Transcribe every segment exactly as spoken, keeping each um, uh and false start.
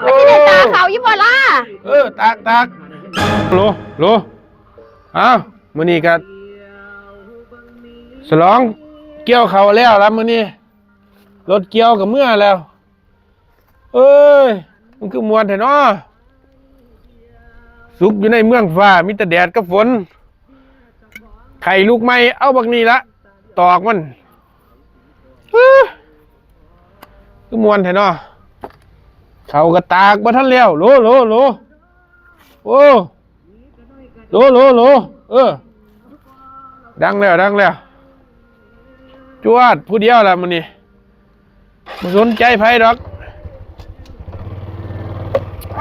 โอ้ มันสิได้ตากข้าวอยู่บ่ล่ะ เออ ตาก ตาก โหล โหล อ้าว มื้อนี้ก็ฉลองเกี่ยวข้าวแล้วล่ะมื้อนี้ รถเกี่ยวก็เมือแล้ว เอ้ย มันคือม่วนแท้น้อ สุขอยู่ในเมืองฟ้า มีแต่แดดกับฝน ไข่ลูกใหม่ เอาบักนี่ละ ตอกมัน เอ้อ คือม่วนแท้น้อ ข้าวก็ตากบ่ทันแล้ว โหล โหล โหล โอ้ โหล โหล โหล เออ ดังแล้ว ดังแล้ว จวด ผู้เดียวล่ะมื้อนี้ บ่สนใจไผดอก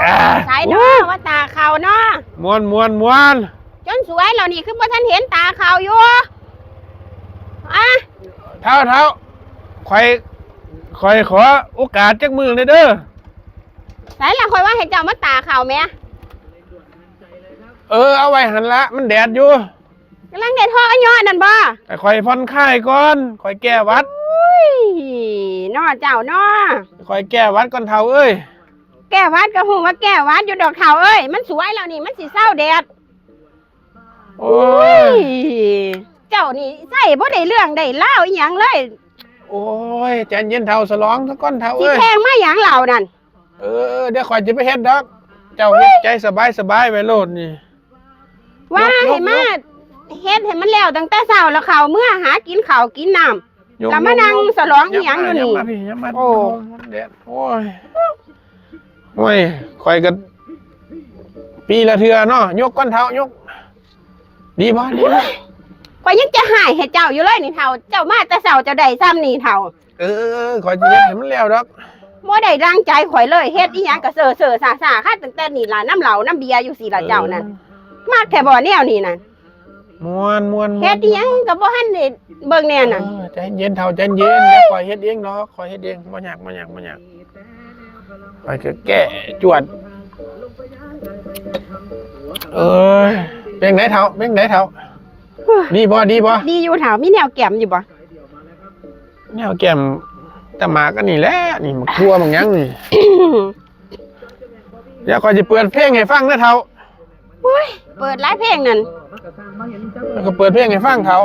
อ่า สายน้อ โอ้ ว่าตากข้าวน้อ ม่วน ม่วน ม่วน จนสวยแล้วนี่ คือบ่ทันเห็นตากข้าวอยู่ อ่ะ เฒ่า เฒ่า ข้อย ข้อยขอโอกาสจักมื้อหน่อยเด้อ ไสล่ะ ข้อยว่าให้เจ้ามาตากข้าวแหม เออ เอาไว้หั่นละ มันแดดอยู่ กำลังได้ทอดอ้อยนั่นบ่ ให้ข้อยผ่อนคลายก่อน ข้อยแก้หวัด อุ้ย น้อเจ้าน้อ ข้อยแก้หวัดก่อนเฒ่าเอ้ย แก้หวัดก็ฮู้ว่าแก้หวัดอยู่ดอกเฒ่าเอ้ย มันสวยแล้วนี่ มันสิเซาแดด โอ้ย อุ้ย เจ้านี่ใส่บ่ได้เรื่องได้ราวอีหยังเลย โอ้ย ใจเย็นเฒ่า ฉลองซะก่อนเฒ่า สิ เอ้ย แข่งมาหยังเหล่านั่น เออ เดี๋ยวข้อยจะไปเฮ็ดดอก เจ้าเฮ็ดใจสบายๆ ไว้โลดนี่ ว่าย ก ยก ให้มา ยก เฮ็ดให้มันแล้วตั้งแต่เช้าแล้วเข้าเมือหากินข้าวกินน้ำ ยก แล้วมานั่ง ยก ฉลองอีหยังอยู่นี่ ยับมาพี่ ยับมา โอ้ แดด โอ้ย โอ้ย ข้อยก็ปีละเทื่อเนาะ ยกก่อนเฒ่า ยก ดีบ่ ดีบ่ ข้อยยังจะหายให้เจ้าอยู่เลยนี่เฒ่า เจ้ามาแต่เช้าเจ้าได้ซ้ำนี่เฒ่า เออ ข้อยจะเฮ็ดให้มันแล้วดอก บ่ได้ดังใจข้อยเลย เฮ็ดอีหยังก็เซ่อๆซ่าๆ คันตั้งแต่นี่ล่ะ น้ำเหล้าน้ำเบียร์อยู่สิล่ะเจ้านั่น เออ มักแท้บ่แนวนี้นั่น ม่วน ม่วน ม่วน เฮ็ดอีหยังก็บ่ทันได้เบิ่งแน่น่ะ เออ ใจเย็นเฒ่า ใจเย็น เดี๋ยวข้อยเฮ็ดเองดอก ข้อยเฮ็ดเอง บ่ยาก บ่ยาก บ่ยาก ข้อยก็แก้จวด เอ้ย เป็นไงเฒ่า เป็นไงเฒ่า ดีบ่ ดีบ่ ดีอยู่เฒ่า มีแนวแก้มอยู่บ่ แนวแก้ม แต่หมากอันนี้แหละ นี่ หมากทั่ว หมากหยังนี่ เดี๋ยวข้อยสิเปิดเพลงให้ฟังเด้อเฒ่า โอ้ย เปิดหลายเพลงนั่น แล้วก็เปิดเพลงให้ฟังเฒ่า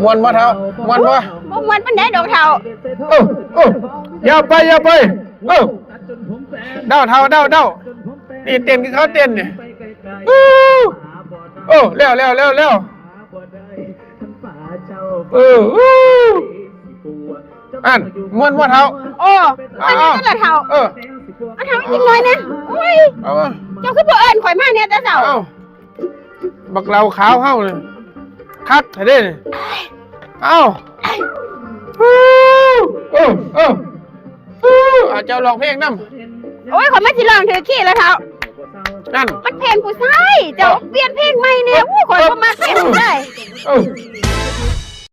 ม่วนบ่เฒ่า ม่วนบ่ บ่ม่วนปานใดดอกเฒ่า เออ เออ อย่าไป อย่าไป เออ เดาเฒ่า เดา เดา นี่เต้นคือเขาเต้นนี่ อู้ เออ แล้ว แล้ว แล้ว แล้ว เออ อู้ อัน ม่วนบ่เฒ่า โอ้ ม่วน เอา นั่นล่ะเฒ่า เออ มาเฒ่าอีกหน่อยนะ โอ้ย เอามา เจ้าคือบ่เอิ้นข้อยมาเนี่ยแต่เช้า เอา บักเหล้าขาวเฮานี่ คักแท้เด้นี่ เอา เออ เออ เออ เอาเจ้าร้องเพลงนำ โอ้ย ข้อยมาสิร้องถือคีย์แล้วเฒ่า นั่น มันเพลงผู้ชาย เจ้าเปลี่ยนเพลงใหม่แน่ อู้ ข้อยบ่มักเพลงผู้ชาย เออ